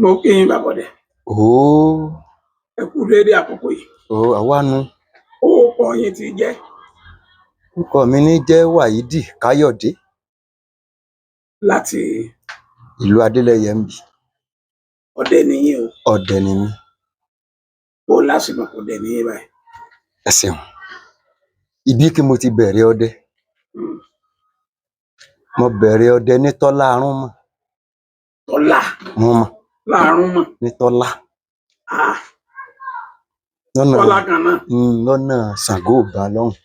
Mo kí yín, bàbá ọdẹ. Ooo. Ẹ kú déédé àkókò yìí. Ooo, àwa nu. Orúkọ yín ti jẹ́? Orúkọ mi ní jẹ́ Wáídì Káyọ̀dé. Láti? Ìlú Adélẹ́yẹ ńbí. Ọdẹ nìyín o? Ọdẹ ni mí. Bó lásìkò ọdẹ nìyín báyìí? Ẹ ṣeun. Ibi kí mo ti bẹ̀rẹ̀ ọdẹ. Mo bẹ̀rẹ̀ ọdẹ ní Tọ́lá Arúnmọ̀. Tọ́lá? Rúnmọ̀. Láàrún mọ̀? Ní Tọ́lá. Ah, lọ́nà Tọ́lá kan náà? Lọ́nà Ṣàngó Ọba lọ́hùn.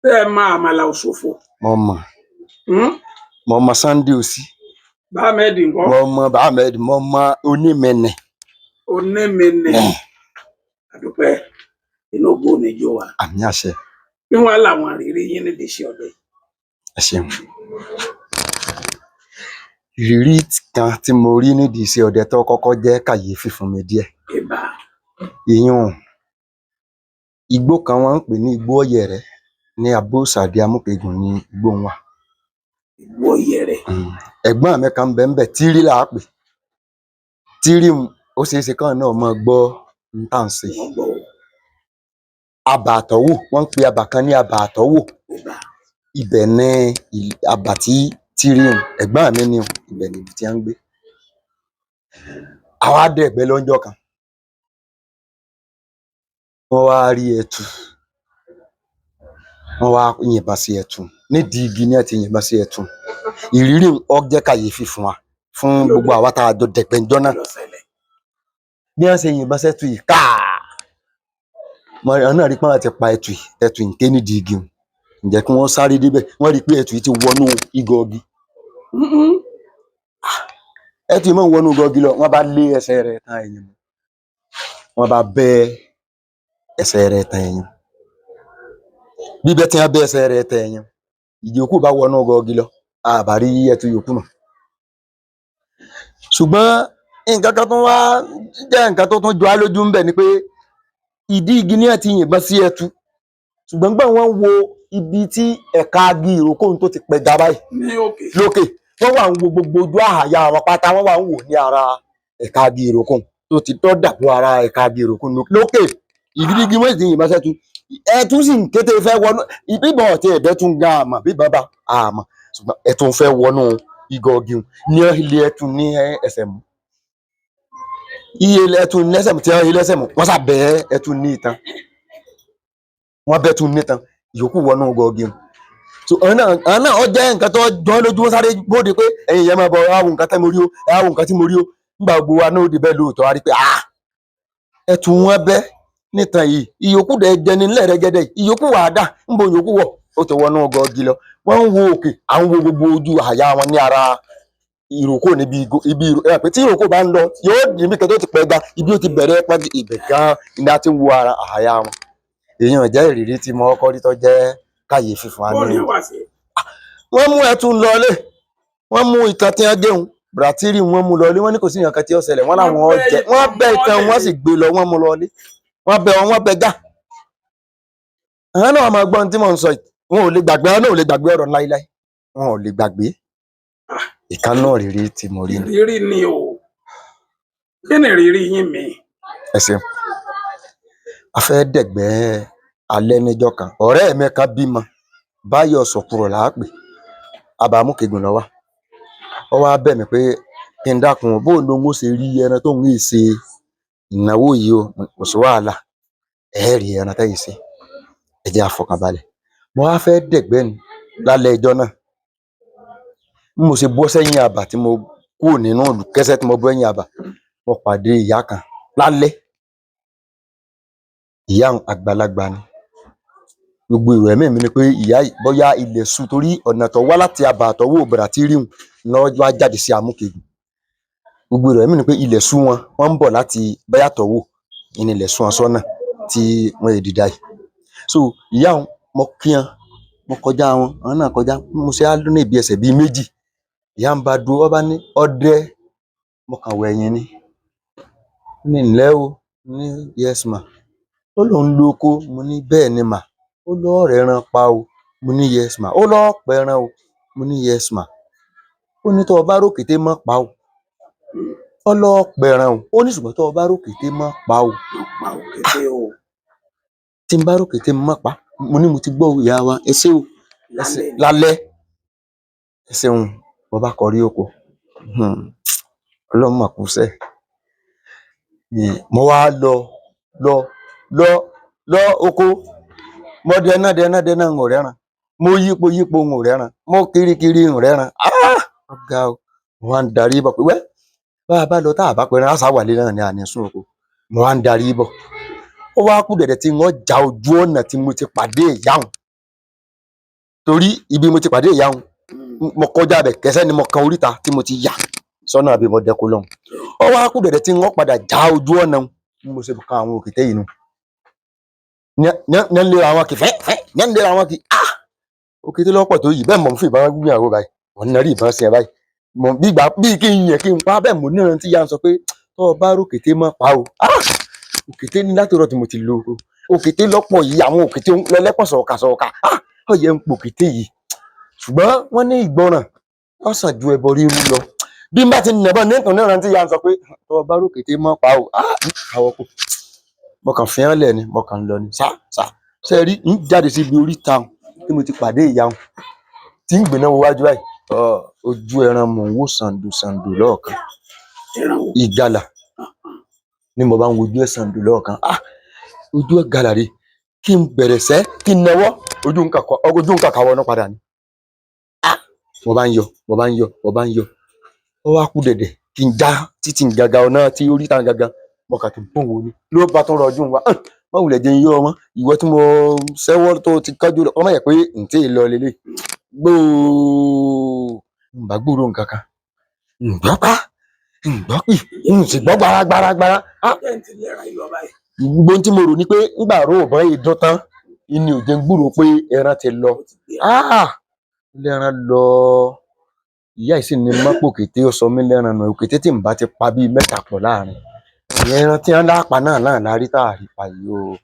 Tẹ́ ẹ máa àmàlà òṣòfò? Mo mọ̀. Mo mọ Sunday Òsì. Bámẹ́ẹ̀dì ńkọ́? Mo mọ Ahmed, mo mọ Onímẹ̀nẹ̀. Onímẹ̀nẹ̀. Àdúpẹ́, inú ògbó níjó wa. Àmì àṣẹ. Bí wọ́n làwọn àrírí yín nídìí iṣẹ́ ọdẹ. Ẹ ṣeun. Ìrírí kan tí mo rí nídìí iṣẹ́ ọdẹ tó kọ́kọ́ jẹ́ kàyéfì fún mi díẹ̀. Ìbà. Ìyún igbó kan wọ́n ń pè ní igbó Ọ̀yẹ̀rẹ̀ ní Abósàdé Amúkẹgùn ní igbó ń wà. Ìgbó Ọ̀yẹ̀rẹ̀. Ẹ̀gbọ́n mi kan ń bẹ ńbẹ̀, Tírí là á pè. Tírí un, ó ṣeé ṣe káwọn náà máa gbọ́ n tá à ń ṣe yìí. Wọ́n gbọ́ o. Abà àtọ́wò, wọ́n ń pe abà kan ní abà àtọ́wò. Ìbà. Ibẹ̀ ni abà tí Tírí un, ẹ̀gbọ́n mi ni o, ibẹ̀ níbi tí wọ́n ń gbé. Àwa dẹ̀gbẹ́ lọ́jọ́ kan. Wọ́n wá rí ẹtu. Wọ́n wá yìnbọn sí ẹtu. Nídìí igi ni wọ́n ti yìnbọn sí ẹtu. Ìrírí un ó jẹ́ kàyéfì fún wa, fún gbogbo àwa tá a jọ dẹ̀gbẹ́ ńjọ́ náà. Kí ló ṣẹlẹ̀? Bí wọ́n ṣe yìnbọn sẹ́tu yìí káà. Àwọn náà rí pé wọ́n ti pa ẹtu yìí, ẹtu yìí ń ké nídìí igi un. Ǹjẹ́ kí wọ́n sáré débẹ̀, wọ́n rí i pé ẹtu yìí ti wọnú igọ̀ igi. Ẹtu yìí máa ń wọnú igọ̀ igi lọ, wọ́n bá lé ẹsẹ̀ rẹ̀ tán ẹ̀yìn. Wọ́n bá bẹ́ ẹsẹ̀ rẹ̀ tán ẹ̀yìn. Bíbẹ́ tí wọ́n bẹ́ ẹsẹ̀ rẹ̀ tán ẹ̀yìn. Ìyókù bá wọnú igọ̀ igi lọ, a bá rí ẹtu yòókù mọ́. Ṣùgbọ́n nǹkan kan tó wá jẹ́ nǹkan tó tún jọ á lójú ńbẹ̀ ni pé ìdí igi ni wọ́n ti yìnbọn sí ẹtu. Ṣùgbọ́n gbà wọ́n wo ibi tí ẹ̀ka igi ìrókò tó ti pẹja báyìí ní òkè. Lókè, wọ́n wà ń wo gbogbo ojú àyà wọn pátá, wọ́n wà ń wò ní ara ẹ̀ka igi ìrókò tó ti tọ́ dàbò ara ẹ̀ka igi ìrókò lókè. Ìdí igi wọ́n sì yìnbọn sẹ́tu. Ẹtu sì ń kété fẹ́ wọnú ìbíbọn ọ̀tí ẹ̀bẹ́ tún gan àmọ́ bíbọn bá àmọ́, ṣùgbọ́n ẹtu ń fẹ́ wọnú igọ̀ igi ní ilé ẹtu ní ẹsẹ̀ mú. Iye ẹtu lẹ́sẹ̀ mú tí wọ́n lẹ́sẹ̀ mú, wọ́n sàbẹ̀ ẹtu ní ìtàn. Wọ́n bẹ́ tún nítan, ìyókù wọnú igọ̀ igi. So àwọn náà ó jẹ́ nǹkan tó jọ lójú, wọn sáré bóde pé ẹ̀yin ìyẹn máa bọ̀, ẹ wá wo nǹkan tí mo rí o, ẹ wá wo nǹkan tí mo rí o. Nígbà gbogbo wa náà ó di bẹ́ẹ̀ lóòótọ́, a rí pé ah, ẹtu wọn bẹ́ nítan yìí, ìyókù dẹ̀ jẹni lẹ́rẹ̀gẹ́dẹ́, ìyókù wà á dà ńbo ìyókù wọ̀, ó ti wọnú igọ̀ igi lọ. Wọ́n ń wo òkè, à ń wo gbogbo ojú àyà wọn ní ara ìrókò níbi ibi ẹ pé tí ìrókò bá ń lọ yóò di ibi kan tó ti pẹ́ ga, ibi ó ti bẹ̀rẹ̀ pẹ́, ibẹ̀ gan ni a ti ń wo ara àyà wọn. Èèyàn jẹ́ ìrírí tí mo kọ́kọ́ rí tó jẹ́ kàyéfì fún wa Bó ní. ní wá sí? Wọ́n mú ẹtu lọlé, wọ́n mú ìtàn tí wọ́n géun bratiri, wọ́n mú lọlé, wọ́n ní kò sí nǹkan tí ó ṣẹlẹ̀, wọ́n láwọn Wọ́n bẹ́ jẹ ìtàn wọ́n bẹ́ ìtàn, mọ́lẹ̀ wọ́n ni. Sì gbé lọ, wọ́n mú lọlé, wọ́n bẹ́ wọn, wọ́n bẹ́ já. Àwọn náà máa gbọ́ ohun tí mò ń sọ yìí, wọn ò lè gbàgbé, àwọn náà ò lè gbàgbé ọ̀rọ̀ láíláí, wọn ò lè gbàgbé. Ìkan náà rírí tí mo rí ni. Ìrírí ni o. Kí ni ìrírí yín mi? Ẹ ṣeun. A fẹ́ dẹ̀gbẹ́ alẹ́ níjọ́ kan, ọ̀rẹ́ mi kan bímọ, Báyọ̀ Sọ̀kúrọ̀ là á pè, Abàmúkẹ́gùn lọ́wọ́. Ó wá bẹ̀ mí pé kí n dákun, bó lóun ó ṣe rí ẹran tóun yìí ṣe ìnáwó yìí o. Kò sí wàhálà, ẹ rí ẹran tẹ́yìn ṣe, ẹ jẹ́ á fọkànbalẹ̀. Mo wá fẹ́ dẹ̀gbẹ́ ni lálẹ́ ẹjọ́ náà. Bí mo ṣe bọ́ sẹ́yìn àbà tí mo kúrò nínú ìlú kẹ́sẹ́ tí mo bọ́ ẹ̀yìn àbà, mo pàdé ìyá kan lálẹ́. Ìyá un àgbàlagbà ni. Gbogbo èrò ẹ̀mí mi ni pé ìyá yìí bóyá ilẹ̀ ṣú torí ọ̀nà tó wá láti àbà àtọwọ́ Bàràtírì un lọ́ wá jáde sí Amúkẹ́gùn. Gbogbo èrò ẹ̀mí mi ni pé ilẹ̀ ṣú wọn, wọ́n ń bọ̀ láti bóyá tọ̀wọ̀ ní ilẹ̀ ṣú wọn sọ́nà tí wọ́n yé dìda yìí. So ìyá un, mo kí wọn, mo kọjá wọn, àwọn náà kọjá. Bí mo ṣe á ní ibi ẹsẹ̀ bíi méjì, ìyá ń bá dúró, ó bá ní ọdẹ, mo kàn wẹ̀yìn ni. Ó ní ǹlẹ́ o, mo ní yes ma. Ó lóun lo oko, mo ní bẹ́ẹ̀ ni mà. Ó lọ́ rẹran pa o, mo ní yes ma. Ó lọ́ pẹran o, mo ní yes ma. Ó ní tó o bá rókété mọ́ pa o. Ọlọ́pẹ̀ràn o. Ó ní ṣùgbọ́n tó o bá rókété mọ́ pa o. Wọ́n pa òkété o. Tí n bá rókété mọ́ pa. Mo ní mo ti gbọ́ o, ìyá wa, ẹ ṣé o. Ẹ ṣé Lálẹ́ ni. lálẹ́. Ẹ ṣeun, mo bá kọrí oko. Ọlọ́run mà kú iṣẹ́. Mo wá lọ lọ lọ lọ oko. Mo dẹná dẹná dẹná n ò rẹ́ran. Mo yípo yípo n ò rẹ́ran. Mo kiri kiri n ò rẹ́ran. Ah! Ó ga o. Mo wá ń darí bọ̀ pé wẹ́. Bá a bá lọ tá a bá pẹran, á sá wálé náà ni àní sún oko. Mo wá ń darí bọ̀. Ó wá kú dẹ̀dẹ̀ tí n ó já ojú ọ̀nà tí mo ti pàdé ìyá òun. Torí ibi mo ti pàdé ìyá òun, mo kọjá bẹ̀ kẹsẹ́ ni mo kan oríta tí mo ti yà sọ́nà àbí mo dẹko lọ́hùn. Ó wá kú dẹ̀dẹ̀ tí n ó padà já ojú ọ̀nà òun. Bí mo ṣe kan àwọn òkété yìí nù. Ní ní ń lera wọn kì fẹ́ fẹ́ ní ń lera wọn kì. Ah! Òkété lọ́pọ̀ tó yìí bẹ́ẹ̀ mọ̀ ń fi ìbọn gbìyànjú báyìí. Mò ń narí ìbọn sí ẹ báyìí. Mo bí ìgbà bí kí n yàn kí n pa bẹ́ẹ̀ mo níran tí ìyá ń sọ pé tó o bá rókété mọ́ pa o. Ah! Òkété ní láti ọ̀rọ̀ tí mo ti lo oko. Òkété lọ́pọ̀ yìí àwọn òkété lẹ́lẹ́pọ̀ sọ̀ọ̀kà sọ̀ọ̀kà. Ah! Ó yẹ ń po òkété yìí. Ṣùgbọ́n wọ́n ní ìgbọràn ó sàn ju ẹbọ rírú lọ. Bí n bá ti nàbọ̀ ní ìtàn níran tí ìyá ń sọ pé tó o bá rókété mọ́ pa o. Ah! Káwọ́ kù. Mo kàn fi hàn lẹ̀ ni, mo kàn ń lọ ni. Sá sá. Ṣé ẹ rí? Ń jáde síbi oríta òun tí mo ti pàdé ìyá òun tí ń gbéná wo wájú báyìí. Ọ̀ ojú ẹran mò ń wò sàǹdù sàǹdù lọ́ọ̀kan. Ẹran wo? Ìgalà ni mo bá ń wojú ẹ̀ sàǹdù lọ́ọ̀kan. Ah! Ojú ìgalà rè. Kí n bẹ̀rẹ̀ sẹ́, kí n nawọ́, ojú ń kàkọ́, ojú ń kàkà wọnú padà ni. Ah! Mo bá ń yọ, mo bá ń yọ, mo bá ń yọ. Ó wá kú dẹ̀dẹ̀ kí n já títí ń gaga ọ̀nà tí oríta ń gaga. Mo kà tún bùn wo ni. Ló bá tún rọjú wa. Hàn! Má wulẹ̀ jẹ́ n yọ́ ọ mọ́. Ìwọ tí mo ṣẹ́wọ́ tó ti kánjú lọ. Ó má jẹ́ pé ǹ tí ì lọ leléyìí. Gbóò! N bá gbúròó nǹkan kan. N gbọ́ pá. N gbọ́ pì. N sì gbọ́ gbara gbara gbara. Ah! Jẹ́ ń ti lẹ́ran yìí lọ báyìí. Gbogbo ohun tí mo rò ni pé ńgbà ró ò bọ́ ìdún tán, ìní ò jẹ́ ń gbúròó pé ẹran ti lọ. Ó ti gbé. Ah! Lẹ́ran lọ. Ìyá yìí sì ní mọ́pò òkété ó sọ mí lẹ́ran nù. Òkété tí n bá ti pa bíi mẹ́ta pọ̀ láàrin. Ìyẹn ẹran tí wọ́n lápá náà náà la rí táà rí pa yìí o.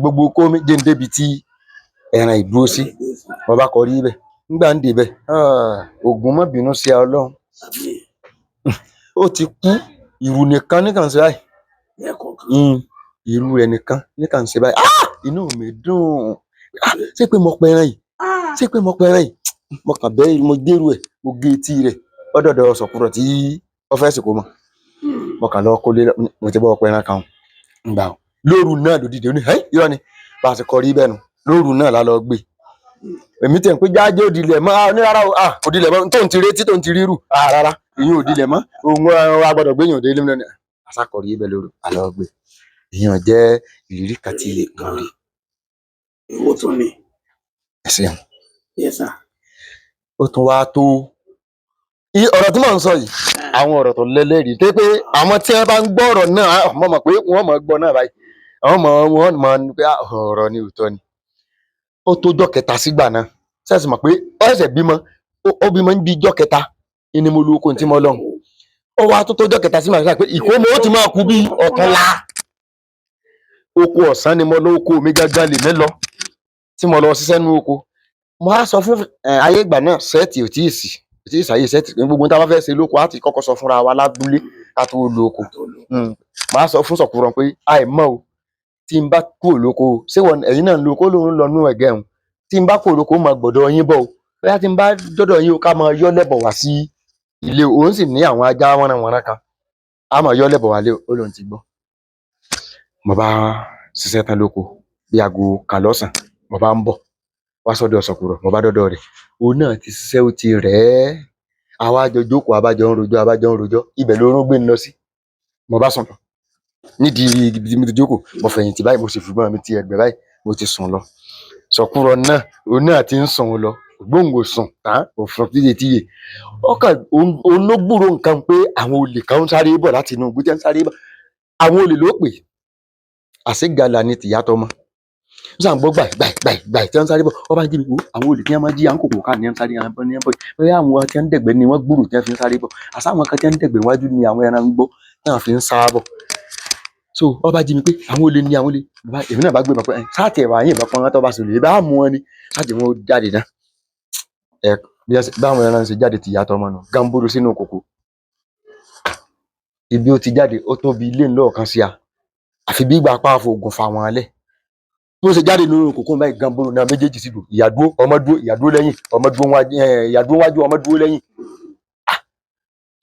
Gbogbo kó mi jẹ́ ń débi tí ẹran ìdúró sí. Mo bá kọrí ibẹ̀. Ńgbà ń débẹ̀. Ah! Ògún má bínú sí a Ọlọ́run. Àmín. Ó ti kú. Ìrù nìkan ní kàn ń ṣe báyìí. Lẹ́ẹ̀kọ̀ọ̀kan. Ìrù rẹ̀ nìkan ní kàn ń ṣe báyìí. Ah! Inú mi dùn. Ah! Ṣé pé mo pẹran yìí? Ah! Ṣé pé mo pẹran yìí? Mo kàn bẹ́ mo dérú ẹ̀, mo gé etí rẹ̀. Ó dọ̀dọ̀ sọ̀kúrọ̀ tí ó fẹ́ sìnkú mọ́. Mo kàn lọ kólé lọ, mo ti bọ́ pẹran kan. Ǹgbà o. Lóru náà ló dìde ó ní, "Hẹ́! Irọ́ ni." Bá a ṣe kọrí bẹ́ẹ̀ nu. Lóru náà la lọ gbé. Èmi tẹ̀ ń pé jájé òdìlẹ̀ mọ́. Ah! Ní rárá o. Ah! Òdìlẹ̀ mọ́. Tó ń ti retí tó ń ti rírù. Ah! Rárá. Ìyẹn òdìlẹ̀ mọ́. Òun wa gbọ́dọ̀ gbé yàn dé ilé mi lónìí. A sá kọrí ibẹ̀ lóru. A lọ gbé. Ìyẹn jẹ́ ìrírí kan tí Ìrírí mo kan. rí. Èwo tún ni? Ẹ ṣeun. Yes sir. Ó tún wá tó. Ọ̀rọ̀ tí mò ń sọ yìí, àwọn ọ̀rọ̀ tó lẹ́lẹ́rìí. Tó pé àwọn tí wọ́n bá ń gbọ́ ọ̀rọ̀ náà, mo mọ̀ pé wọ́n mọ̀ gbọ́ náà báyìí. Àwọn mọ̀ wọ́n mọ̀ pé ọ̀rọ̀ ni òótọ́ ni. Ó tó jọ́ kẹta sígbà náà. Ṣé ẹ sì mọ̀ pé ó ṣẹ̀ṣẹ̀ bímọ, ó bímọ ní bí ijọ́ kẹta ni mo lu oko tí mo lọ́hùn. Ó wá tó tó jọ́ kẹta sígbà náà pé ìkómọ ó ti máa kú bí ọ̀túnla. Oko ọ̀sán ni mo lọ, oko mi gángan lèmi lọ tí mo lọ ṣiṣẹ́ nú oko. Mo á sọ fún ayé ìgbà náà sẹ́ẹ̀tì ò tíì sí, ò tíì sáyé sẹ́ẹ̀tì. Gbogbo ohun tí a bá fẹ́ ṣe lóko á ti kọ́kọ́ sọ fúnra wa lábúlé ká tó lo oko. Mo á sọ fún sọ̀kúrọ̀ pé àìmọ́ o, tí n bá kúrò lóko o, ṣé wọ́n ẹ̀yin náà ń lo oko lóun lọ nú ẹ̀gẹ́ òun. Tí n bá kúrò lóko, ó máa gbọ̀dọ̀ yín bọ̀ o. Bóyá tí n bá dọ́dọ̀ yín o ká máa yọ́ lẹ́bọ̀ wá sí ilé o. Òun sì ní àwọn ajá wọ́nranwọ̀nran kan. A máa yọ́ lẹ́bọ̀ wálé o. Ó lóun ti gbọ́. Mo bá ṣiṣẹ́ tán lóko bí aago kan lọ́sàn-án, mo bá ń bọ̀ wá sọ́dọ̀ sọ̀kúrọ̀, mo bá dọ́dọ̀ rẹ̀. Òun náà ti ṣiṣẹ́ ó ti rẹ̀ ẹ́. Àwa jọ jókòó, a bá jọ ń rojọ́, a bá jọ ń rojọ́. Ibẹ̀ lorún gbé mi lọ sí. Mo bá sùn lọ. Nídìí ibi tí mo ti jókòó, mo fẹ̀yìntì báyìí, mo sì fìgbọ́n mi ti ẹ̀gbẹ́ báyìí, mo ti sùn lọ. Sọ̀kúrọ̀ náà, òun náà ti ń sùn lọ. Ògbóǹgò sùn tán, kò sùn tíyetíye. Ó kàn, òun ló gbúròó nǹkan pé àwọn olè kan ń sáré bọ̀ láti inú igbó tí wọ́n ń sáré bọ̀. Àwọn olè ló pè. Àṣé ìgalà ni tìyá tọmọ. Ó sà ń gbọ́ gbàì gbàì gbàì gbàì tí wọ́n ń sáré bọ̀. Ó bá ń jí mi wò, àwọn olè tí wọ́n máa ń jí à ń kòkò ká ní wọ́n ń sáré, àwọn ní wọ́n bọ̀. Bóyá àwọn tí wọ́n ń dẹ̀gbẹ́ ni wọ́n gbúròó tí wọ́n fi ń sáré bọ̀. Àṣé àwọn kan tí wọ́n ń dẹ̀gbẹ́ wájú ni àwọn ẹran ń gbọ́ tí wọ́n fi ń sá bọ̀. So ó bá jí mi pé àwọn olè ni àwọn olè. Bàbá èmi náà bá gbé ìbọn pé sáà tí ẹ̀ wá yìnbọn pọ́n tó bá ṣe olè, bá mú wọn ni. Sáà tí wọ́n ó jáde náà. Ẹ Bí báwọn ẹran ṣe jáde tìyá tọmọ nù gamboro sínú kòkó. Ibi ó ti jáde ó tóbi ilé ńlọ kan sí a, àfi bí ìgbà pa àfọ̀gùn fà wọ́n lẹ̀. Bí ó ṣe jáde nínú kòkó báyìí, gamboro náà méjèèjì sì dùn. Ìyá dúró, ọmọ dúró, ìyá dúró lẹ́yìn, ọmọ dúró wájú, ìyá dúró wájú, ọmọ dúró lẹ́yìn.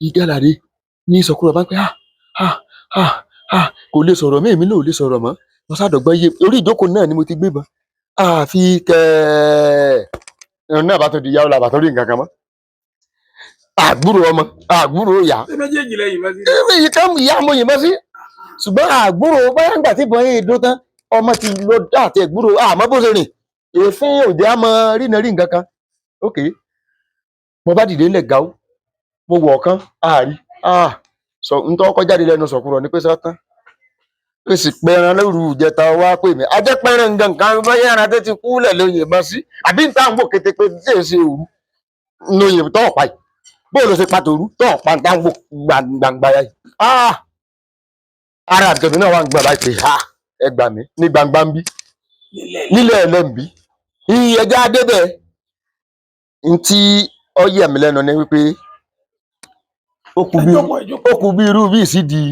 Ìgàlàdé ní ìsọkúrọ̀ bá ń pẹ́, ah ah ah ah, kò lè sọ̀rọ̀ mọ́, èmi náà ò lè sọ̀rọ̀ mọ́. Mo sàdọ̀gbọ́n yé orí ìjókòó náà ni mo ti gbé bọn. Àfi kẹ́ẹ̀ ẹ̀rọ náà bá tó di yàwó làbà tó rí nǹkan kan mọ́. Àgbúrò ọmọ, àgbúrò ìyá. Ṣé méjèèjì lẹ́yìn bá sí? Èmi yìí kan ìyá mo yìnbọn sí. Ṣùgbọ́n àgbúrò báyà ńgbà tí ìbọn yìí dún tán, ọmọ ti lọ dá àti ẹ̀gbúrò àmọ́ bó ṣe rìn. Èéfín òde á mọ rínà rí nǹkan kan. Ok, mo bá dìde ńlẹ̀ gáú, mo wọ̀ ọ̀kan, àárí. Ah, sọ ntọ́ kọ́ jáde lẹ́nu sọ̀kúrọ̀ ni pé sọ́tán. Ó sì pẹran lóru ìjẹta wá pè mí. Ajẹ́ pẹran nǹkan kan báyà ara tó ti kú lẹ̀ ló yìnbọn sí. Àbí níta ń wò kété pé tí èsì òru ló yìnbọn tọ́ ọ̀pá yìí. Bóò ló ṣe pa tòru tọ́ ọ̀pá níta ń wò gbangba yìí. Ah! Ara àtẹ̀mí náà wà ń gbà báyìí pé ha ẹ gbà mí ní gbangba ń bí Nílẹ̀ nílẹ̀ ẹlẹ́m̀bí. Iye ẹja débẹ̀ ntí ó yà mí lẹ́nu ni wípé ó kù bí Ẹjọ́pọ̀ ẹjọ́pọ̀. ó kù bí irú bí sídi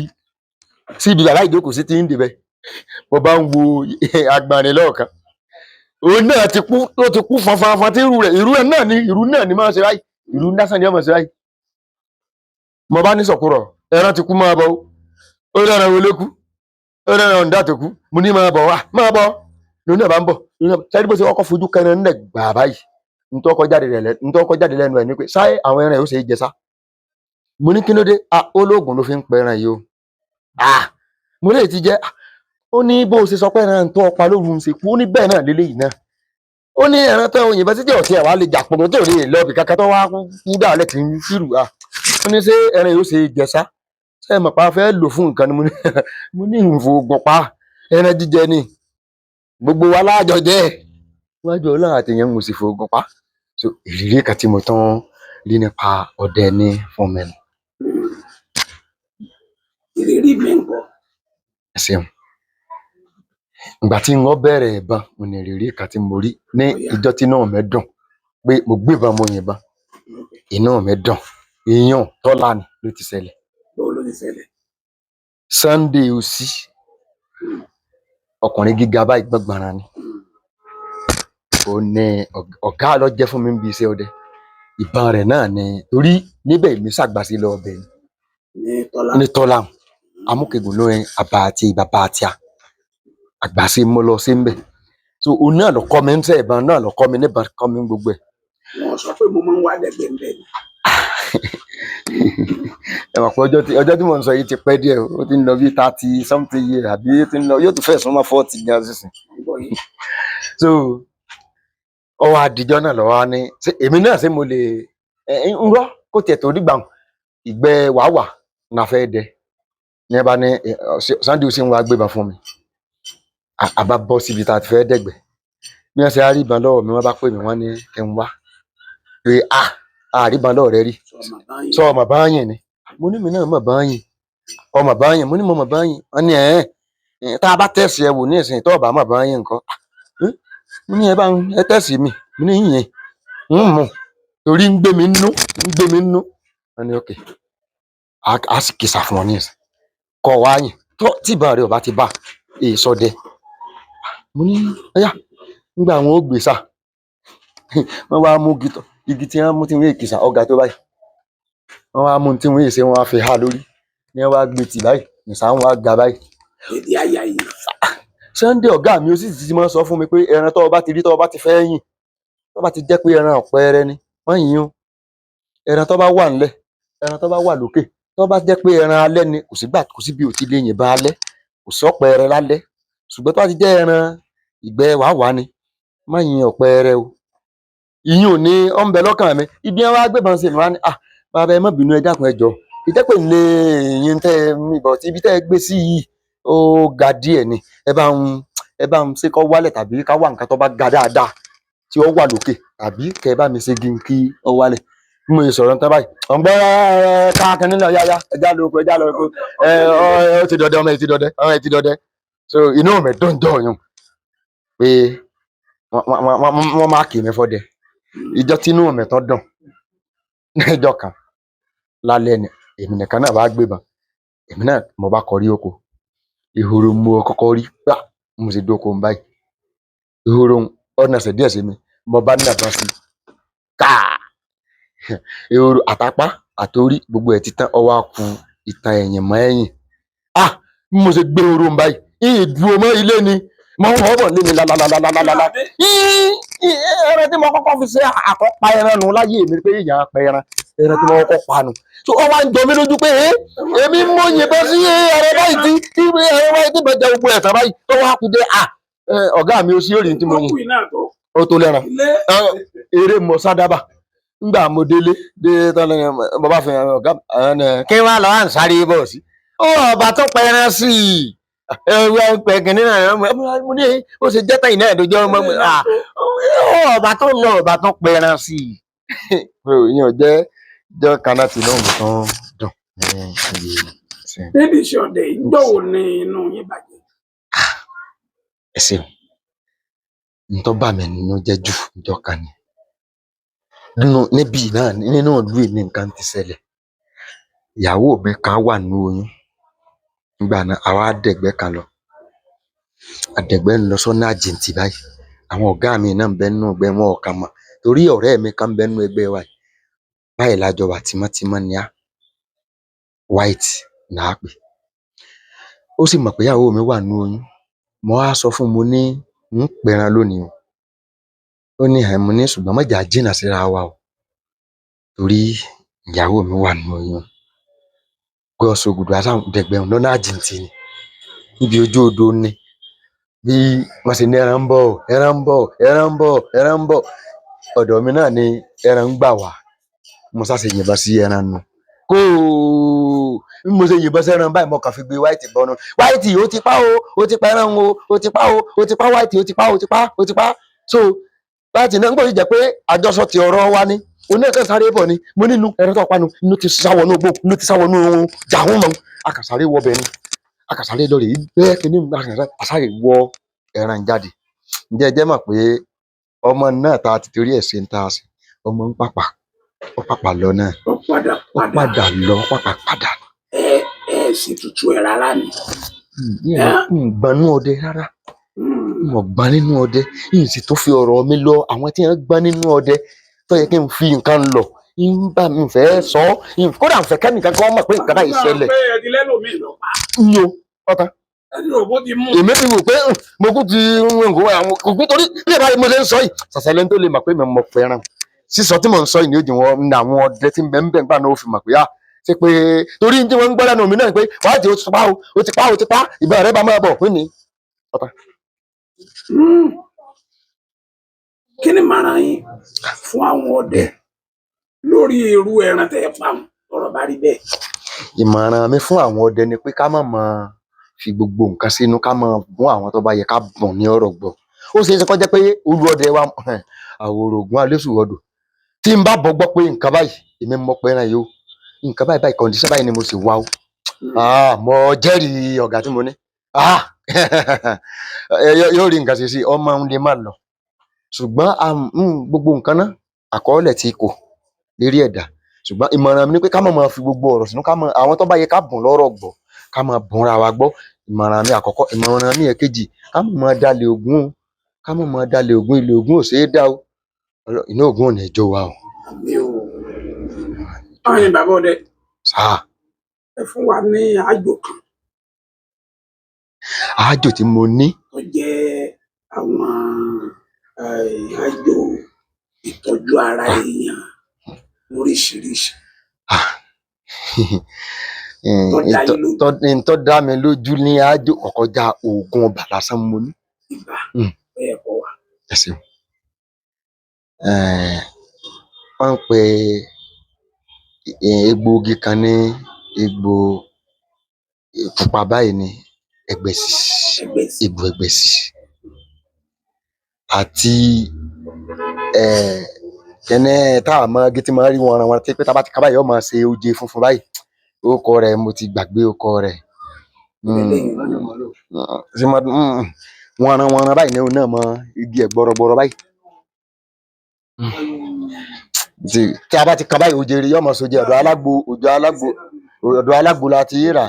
síbi yàrá ìjókòó sí ti ń débẹ̀. Mo bá ń wo agbọ̀nrín lọ́ọ̀kan, òun náà ti kú, ó ti kú fanfanfan tí irú rẹ̀ irú ẹ̀ náà ni irú náà ni máa ń ṣe báyìí, irú lásán ni ó máa ṣe báyìí. Mo bá ní sọ̀kúrọ̀ ẹran ti kú máa bọ̀ ó, ó lẹ́ran wo ló kú, ó lẹ́ran ọ̀ǹda tó kú. Mo ní máa bọ̀ wá, máa bọ̀. Lòun náà bá ń bọ̀, lòun náà sáré bó ṣe kọ́kọ́ fojú kẹrin ńlẹ̀ gbà báyìí. Ntọ́kọ́ jáde lẹ́nu ẹ̀ ni pé sáyé àwọn ẹran yìí ó ṣe é jẹ sá. Mo ní kí ló dé? Ah, olóògùn ló fi ń pẹran yìí o. Ah, mo lè ti jẹ. Ó ní bó o ṣe sọ pé ẹran tó ọpa lóru ń ṣe kú, ó ní bẹ́ẹ̀ náà lélẹ́yìí náà. Ó ní ẹran tó òyìnbó títí ọ̀tí ẹ̀ wá lè jà pọ̀nmọ́ tó lè lọ ibì kankan tó wá kú dàlẹ́ kì í fìrù. Ah, ó ní ṣé ẹran yìí ó ṣe é jẹ sá? Ṣé ẹ mọ̀ pa fẹ́ lò fún nǹkan ni? Mo ní mo ní ìfowópamọ́ pa ẹran jíjẹ ni gbogbo wa láàjọ jẹ wájú Ọlọ́run àtẹ̀yẹ̀ ń sì fòògùn pa. So ìrírí kan tí mo tán rí nípa ọdẹ ní fún mi nù. Ìrírí mi ń kọ́. Ẹ ṣeun. Ìgbà tí n ó bẹ̀rẹ̀ ìbọn, mo ní ìrírí kan tí mo rí ní ìjọ tí inú mi dùn pé mo gbébọn mo yìnbọn, inú mi dùn. Ìyún tọ́lá ni ló ti ṣẹlẹ̀. Báwo ló ti ṣẹlẹ̀? Sunday Osi, ọkùnrin gíga báyìí gbọ̀ngbọ̀nràn ni. Ó ní ọ̀gá ló jẹ́ fún mi níbi iṣẹ́ ọdẹ. Ìbọn rẹ̀ náà ni torí níbẹ̀ èmi ṣàgbàsí lọ ọbẹ̀ ni. Ní Tọ́lá. Ní Tọ́lá, amúkẹ́gùn ló ń àbá àti bàbá àti à. Àgbàṣe mo lọ sí ń bẹ̀. So òun náà ló kọ́ mi ń sẹ́ ìbọn náà ló kọ́ mi níbọn kọ́ mi gbogbo ẹ̀. Wọ́n sọ pé mo máa ń wá dẹ́gbẹ̀ ń bẹ̀ ni. Ẹ mọ̀ pé ọjọ́ tí mò ń sọ yìí ti pẹ́ díẹ̀, ó ti ń lọ bí 30 something year àbí ó ti ń lọ yóò tún fẹ́ súnmọ́ 40 gan sísìn. Mo ń gbọ́ yín. So ọwọ́ àdìjọ́ náà lọ́wọ́ á ní ṣé èmi náà ṣé mo lè ẹ ń rọ́ kó tiẹ̀ tó dìgbà hùn ìgbẹ́ wàwà náà fẹ́ dẹ ní ẹ bá ní Sunday ó sì ń wá gbébọn fún mi. A bá bọ́ síbi tá a ti fẹ́ dẹ̀gbẹ́. Bí wọ́n ṣe á rí ìbọn lọ́wọ́ mi, wọ́n bá pè mí, wọ́n ní kí n wá pé a àríbọn lọ́wọ́ rẹ rí. Sọ ma bá yín. Sọ ọmọ bá yìn ni. Mo ní mi náà mọ̀ bá yìn. Ọmọ bá yìn, mo ní mo mọ̀ bá yìn. Wọ́n ní ẹ̀ ẹ́ tá a bá tẹ̀sí ẹ wò ní ìsìn tó ọ̀bá mọ̀ bá yìn nǹkan. Mo ní ẹ bá ń ẹ tẹ̀sí mi, mo ní yìn ń mú torí ń gbé mi nú, ń gbé mi nú. Wọ́n ní okay, a sì kìsà fún ọ ní ìsìn. Kọ̀ wá yìn tó tí ìbọn rẹ ò bá ti bá èè sọdẹ. Mo ní ọ̀yá nígbà wọn ó gbé sà. Wọ́n wá mú igi tí wọ́n mú tí wọ́n èkìsà ọ̀gá tó báyìí. Wọ́n wá mú tí wọ́n èsè wọ́n á fi há lórí. Ní wọ́n wá gbé tì báyìí, nìsà wọn wá ga báyìí. Èdè àyà yìí. Sunday ọ̀gá mi ó sì ti máa ń sọ fún mi pé ẹran tó o bá ti rí tó o bá ti fẹ́ yìn, tó bá ti jẹ́ pé ẹran ọ̀pẹẹrẹ ni, wọ́n yìn o. Ẹran tó bá wà ńlẹ̀, ẹran tó bá wà lókè, tó bá jẹ́ pé ẹran alẹ́ ni, kò sígbà kò síbi ò ti lè yìnbọn alẹ́, kò sọ́pẹẹrẹ lálẹ́. Ṣùgbọ́n tó bá ti jẹ́ ẹran ìgbẹ́ wàwá ni, má yin ọ̀pẹẹrẹ o. Ìyún ò ní ó ń bẹ lọ́kàn mi. Ibi wọn wá gbébọn sí mi wá ní à bàbá ẹ má bínú ẹ dákun ẹ jọ̀ọ́. Ìjẹ́ pé lè yín tẹ́ ẹ mi bọ̀ tí ibi tẹ́ ẹ gbé sí yìí ó ga díẹ̀ ni. Ẹ bá ń ṣe kó wálẹ̀ tàbí ká wá nǹkan tó bá ga dáadáa tí ó wà lókè tàbí kẹ́ ẹ bá mi ṣe igi kí ó wálẹ̀. Bí mo ṣe sọ̀rọ̀ tán báyìí, ọ̀ngbọ́n káàkiri nílẹ̀ yáyá ẹja lóko ẹja lóko ẹ ọ ti dọdẹ ọmọ ẹ ti dọdẹ ọmọ ẹ ti dọdẹ. So inú mi dùn dùn yùn pé wọ́n máa kì mí fọ́dẹ. Ìjọ tí inú mi tán dùn Níjọ́ kan lálẹ́ ni èmi nìkan náà bá gbébọn, èmi náà mo bá kọrí oko. Ehoro mo kọ́kọ́ rí gbà mo sì dóko ń báyìí. Ehoro ń ọ̀nà ṣẹ̀ díẹ̀ sí mi, mo bá nàbọn sí i káà. Ehoro àtapá àtorí gbogbo ẹ̀ ti tán, ó wá ku ìtàn ẹ̀yìn mọ́ ẹ̀yìn. Ah! Bí mo ṣe gbé ehoro ń báyìí, ìdúró mọ́ ilé ni mo ń wọ́ bọ̀ lé mi lálálálálálá. Ẹran tí mo kọ́kọ́ fi ṣe àkọ́pa ẹran nù láyé mi pé èèyàn pa ẹran, ẹran tí mo kọ́kọ́ pa nù. So ó wá ń jọ mí lójú pé èmi mo yìnbọn sí ẹran báyìí tí ẹran báyìí tí mo jẹ gbogbo ẹ̀sán báyìí tó wá kú dé à ọ̀gá mi ó sí òrìn tí mo yìn ó tó lẹ́ran. Eré mo sádábà ngbà mo délé dé tán lẹ́yìn bàbá fi hàn ọ̀gá kí wàá lọ à ń sáré bọ̀ sí. Ó ọba tó pẹran sí i ẹwẹ pẹ kìnìún náà mo ní ó ṣe jẹ́ tẹ̀yìn náà dojú ọmọ mi ọba tó lọ ọba tó pẹran sí i. Ìyẹn ò jẹ́ jọ́ kaná tí inú mi tán dùn. Níbi iṣẹ́ ọdẹ yìí, ńjọ́ wo ni inú yín bàjẹ́? Ẹ ṣeun. Ntọ́ bà mí nínú jẹ́ jù ńjọ́ kan ni. Nínú níbí náà nínú ìlú yìí ni nǹkan ti ṣẹlẹ̀. Ìyàwó mi kan wà nínú oyún. Nígbà náà, àwa dẹ̀gbẹ́ kan lọ. Àdẹ̀gbẹ́ ń lọ sọ́nà àjìntì báyìí. Àwọn ọ̀gá mi náà ń bẹ nínú ẹgbẹ́ wọn ọ̀kan mọ̀. Torí ọ̀rẹ́ mi kan ń bẹ nínú ẹgbẹ́ wa yìí. Báyìí la jọ wà tímọ́tímọ́ ni á. White là á pè. Ó sì mọ̀ pé ìyàwó mi wà nínú oyún. Mo wá sọ fún un, mo ní ń pẹran lónìí o. Ó ní ẹ̀, mo ní ṣùgbọ́n má jà jìnnà síra wa o. Torí ìyàwó mi wà nínú oyún. God so good, a sá dẹ̀gbẹ́ lọ́nà àjìntì ni. Níbi ojú odò ni. Bí wọ́n ṣe ní ẹran ń bọ̀, ẹran ń bọ̀, ẹran ń bọ̀, ẹran ń bọ̀. Ọ̀dọ̀ mi náà ni ẹran ń gbà wá. Mo sá ṣe yìnbọn sí ẹran nù. Kóò! Bí mo ṣe yìnbọn sí ẹran báyìí, mo kàn fi gbé white bọnu. White ó ti pa o, ó ti pa ẹran o, ó ti pa o, ó ti pa white, ó ti pa, ó ti pa, ó ti pa. So white náà ń gbọ́dọ̀ jẹ́ pé àjọsọ ti ọ̀rọ̀ wa ni. Òun náà kàn sáré bọ̀ ni. Mo nínú ẹran tó pa nu, inú ti sá wọnú igbó, inú ti sá wọnú jàhún mọ́. A kàn sáré wọ bẹ̀ ni. A kàn sáré lọ rèé bẹ́ẹ̀ kíní, a sáré wọ ẹran jáde. Ǹjẹ́ ẹ jẹ́ mọ̀ pé ọmọ náà ta ti torí ẹ̀ ṣe ń ta ṣe, ọmọ ń pàpà, ó pàpà lọ náà. Ó padà Ó padà lọ, ó pàpà padà. Ẹ ẹ sì tutù ẹ rárá ni. N gbọ́n nínú ọdẹ rárá. N ò gbọ́n nínú ọdẹ. N sì tún fi ọ̀rọ̀ mi lọ àwọn tí wọ́n gbọ́n nínú ọdẹ tó yẹ kí n fi nǹkan lọ. N bá mi fẹ́ sọ, kódà n fẹ́ kẹ́nìkan kí wọ́n mọ̀ pé nǹkan báyìí ṣẹlẹ̀. Pé ẹ ti lẹ́lòmíì lọ pa. N yo ọ̀tá. Ẹ ti rò bó ti mú. Èmi ti wò pé mo kú ti ń wò àwọn òkú torí bí ìbáraẹni mo ṣe ń sọ yìí. Ṣàṣàlẹ̀ tó lè mọ̀ pé mi mọ̀ fẹ́ràn. Sísọ tí mò ń sọ yìí ni ó jẹ́ wọn ní àwọn ọdẹ tí ń bẹ ń bẹ̀ nígbà náà ó fi mọ̀ pé á ṣe pé torí tí wọ́n ń gbọ́ lẹ́nu mi náà pé wàá jẹ́ ó ti pa o, ó ti pa o, ó ti pa ìbọn rẹ̀ bá máa bọ̀ fún mi. Ọ̀tá. Kí ni màrán yín fún àwọn ọdẹ lórí irú ẹran tẹ́ ẹ pa wọn tọ́rọ̀ bá rí bẹ́ẹ̀? Ìmọ̀ràn mi fún àwọn ọdẹ ni pé ká má máa fi gbogbo nǹkan sínú, ká máa bùn àwọn tó bá yẹ ká bùn ní ọ̀rọ̀ gbọ́. Ó ṣeé ṣe kó jẹ́ pé olú ọdẹ wa àwòrò ògùn alésùwọ̀dù. Tí n bá bọ̀ gbọ́ pé nǹkan báyìí, èmi mọ̀ pé ẹran yìí o. Nǹkan báyìí báyìí, kọ̀ǹdíṣàn báyìí ni mo sì wá o. Mo jẹ́rìí ọ̀gá tí mo ní. Yóò rí nǹkan ṣe sí i, ọmọ ń lè má lọ. Ṣùgbọ́n gbogbo nǹkan náà, àkọọ́lẹ̀ ti kò lérí ẹ̀dá. Ṣùgbọ́n ìmọ̀ràn mi ni pé ká má máa fi gbogbo ọ̀rọ̀ sínú, ká máa àwọn tó bá yẹ ká bùn lọ́rọ̀ gbọ́, ká máa bùnra wa gbọ́. Ìmọ̀ràn mi àkọ́kọ́, ìmọ̀ràn mi ẹ̀kejì, ká má máa dalẹ̀ ògún o. Ká má máa dalẹ̀ ògún, ilẹ̀ ògún ò ṣe é dá o. Iná ògún ò ní jó wa o. Àmì o. Ọyìn bàbá ọdẹ. Sáà. Ẹ fún wa ní àjò kan. Àjò tí mo ní. Tó jẹ́ àwọn àjò ìtọ́jú ara èèyàn oríṣiríṣi. Tó dá mi lójú ní àjò kọ̀kọ́já oògùn ibà lásán mo ní. Ibà bẹ́ẹ̀ kọ́ wa. Ẹ ṣeun. Wọ́n ń pe egbòogi kan ní egbò pupa báyìí ní ẹgbẹ̀sì. Egbò ẹgbẹ̀sì. Àti kẹ́nẹ́ tá a mọ igi tí mo rí wọn ran wọn tí pé tá a bá ti ká báyìí ó máa ṣe oje funfun báyìí. Orúkọ rẹ̀ mo ti gbàgbé orúkọ rẹ̀. Wọ́n ran báyìí ní òun náà mọ igi ẹ̀ gbọrọgbọrọ báyìí. Tí a bá ti kan báyìí òjèrè yọmọ sójú ọ̀dọ̀ alágbo, ọ̀dọ̀ alágbo, ọ̀dọ̀ alágbo la ti rà.